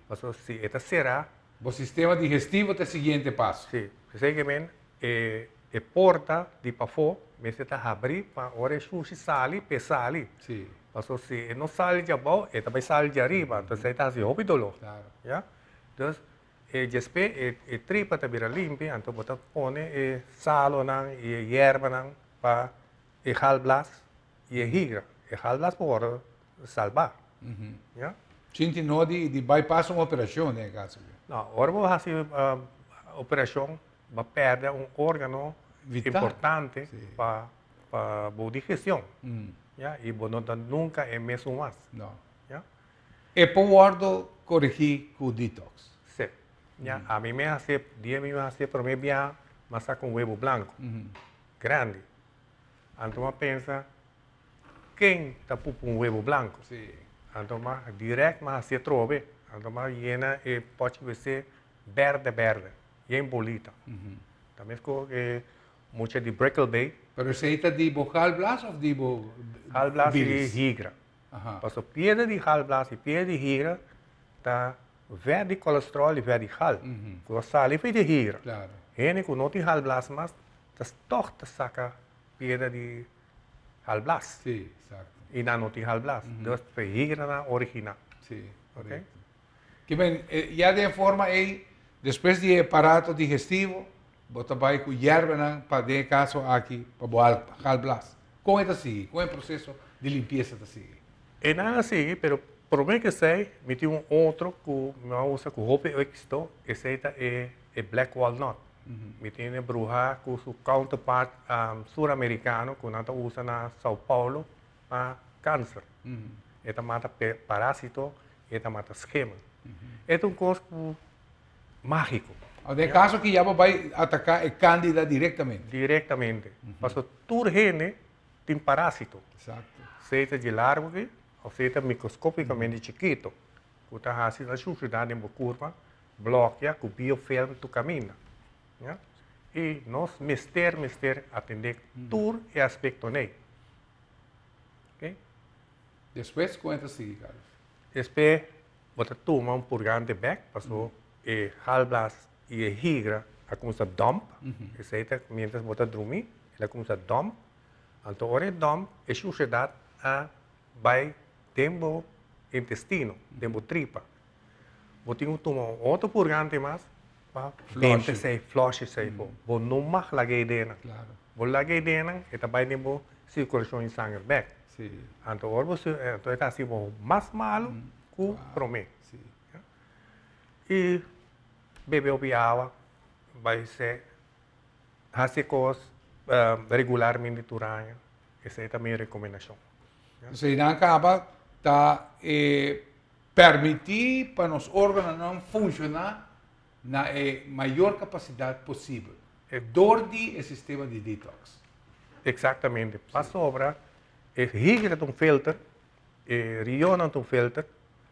Pasobra si e ta será. Bo sistema digestivo ta e siguiente paso. Si, p'esei ke men E e porta di pafó mester ta habrí pa ora e shushi sali, p'e sali. Pasobra si e no sali djabou, e ta bai sali djariba, entonces e ta hasi hopi doló. Ya. Dus e djespé e e tripa ta bira limpi, anto bo ta pone e salonan i e yerbanan pa e galblas i e higra. E galblas por wòrdu salbá. Ya. Sinti no di di bai pasa un operashon den e kaso aki? No, ora bo hasi operashon Bo a pèrdè un órgano Vital. importante pa pa bo digestion. Ya, i bo no ta nunka e mesun mas. No. Ya. E por wòrdu koregí ku detox. Sí. Ya, ami mi a hasié, dia mi a hasié promé biaha, mi a saka un webu blanku, grandi. Anto mi a pensa, ken ta pupa un webu blanku? Anto mi a dirèkt mi a hasié trobe. Anto mi a yena e pòchi wc bèrdè bèrdè. Yen bolita. Ta mesco e mucha di Brickell Bay. Pero esey ta di bo galblas of di bo Galblas y bilis? higra. Paso piedra di galblas y piedra di higra ta. Vèt di kolesteròl i vèt di gal, ku ta sali for di higra. Hende ku no tin galblas mas ta tòg ta saka piedra di galblas. I nan no tin galblas. Dus ta e higranan originá. Ke men, ya den e forma ei, despues di e aparato digestivo, bo ta bai ku yerbanan pa den e kaso aki pa bo galblas. Kon e ta sigui? Kon e proseso di limpiesa ta sigui? E nan a sigui, pero prome ku esei mi tin un otro ku mi a usa ku hopi éksito, esei ta e e black walnut. Mi tin e bruha ku su counterpart suramerikano ku nan ta usa na Sao Paulo pa kanser. E ta mata parásito i e ta mata schimmel. E ta un kos ku mágiko. Den e kaso aki ya bo bai ataká e kandida direktamente. Direktamente. Pasobra tur hende tin parásito. Sea ta dje largu aki òf sea ta mikroskópikamente chikito ku ta hasi nan shushidat den bo kurpa blòkia ku biofilm tur kaminda. Ya. I nos mester mester atendé tur e aspektonan ei. Oké. Despues kon e ta sigui, Carlos? Despues bo ta tuma un purgante bek paso e galblas i e higra a kuminsá dòmp. Esei ta miéntras bo ta drumí, el a kuminsá dòmp. Anto ora e dòmp, e shushedat a bai den bo intestino, den bo tripa. Bo tin ku tuma un otro purgante mas pa benta esei, flòsh esei for. Bo no mag laga e denan. Bo laga e denan, e ta bai den bo sirkulashon di sanger bèk. Anto ora bo anto e ta hasi bo mas malu ku promé. I bebe hopi awa, bai se hasi kos regularmente tur aña. Esei ta mi rekomendashon. Esei nan kaba ta e permití pa nos órganonan funshoná na e mayor kapasidat posibel dor di e sistema di detox. Eksaktamente. Pasobra e higra ta un filter, e rionnan ta un filter,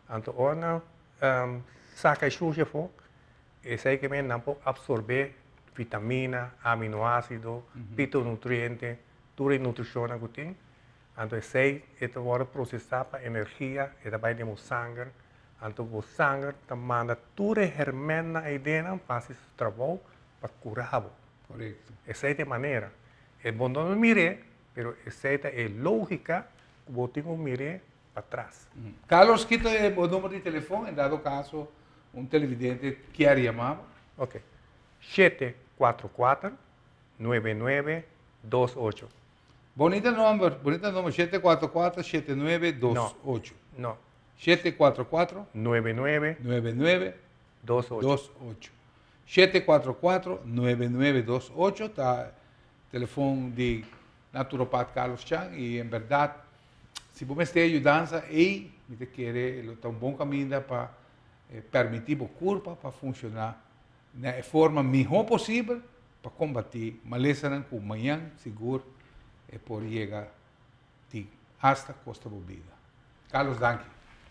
anto ora nan saka e shushi afó, esei ke men nan por apsorbé vitamina, aminoásido, fitonutriente, tur e nutrishonnan ku tin. Anto esei e ta wòrdu prosesá pa energia, e ta bai den bo sanger. Anto bo sanger ta manda tur e hèrmènnan ei dennan pa hasi su trabou pa kura bo. Korekto. Esei ta e manera. E bo no ta mir'é, pero esei ta e lógika ku bo tin ku mir'é patras. Carlos, kita e bo number di telefòn en dado kaso un televidente kier yama bo. Oke. 744 9928. Bonita nomber, bonita nomber, 744 7928. No, no. 744 99 99 28. 28. 744 9928 ta telefon di naturopat Carlos Chang y en berdad si bo mester ayudansa ey mi ta kere lo ta un bon caminda pa permiti bo curpa pa funciona na e forma miho posibel pa kombatí malesanan ku mañan sigur e por yega di hasta kosta bo bida. Carlos danki.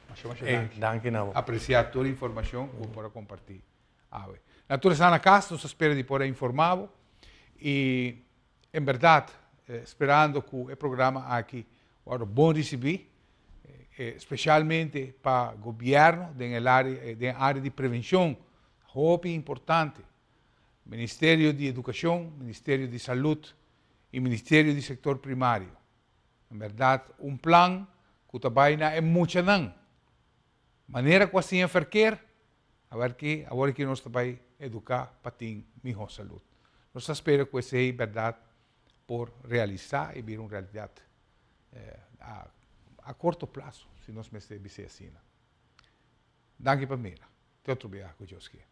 Masha masha danki. Danki na bo. Apresiá tur informashon ku bo por a kompartí awe. Na tur esnan na kas nos ta spera di por a informá bo i en bèrdat sperando ku e programa aki wòrdu bon risibí spesialmente pa gobièrnu den el área den área di prevenshon hopi importante. Ministerio di Educacion, Ministerio di Salud y Ministerio di Sector Primario. En berdad un plan cu ta bay na e muchanan. Manera cu a siña verkeer, awor ki awor ki nos ta bay educa pa tin miho salud. Nos ta spera cu esey berdad por realisa y bira un realidad a corto plazo, si nos mester bis'e asina. Danki pa mira. Te otro biaha cu Dios kier.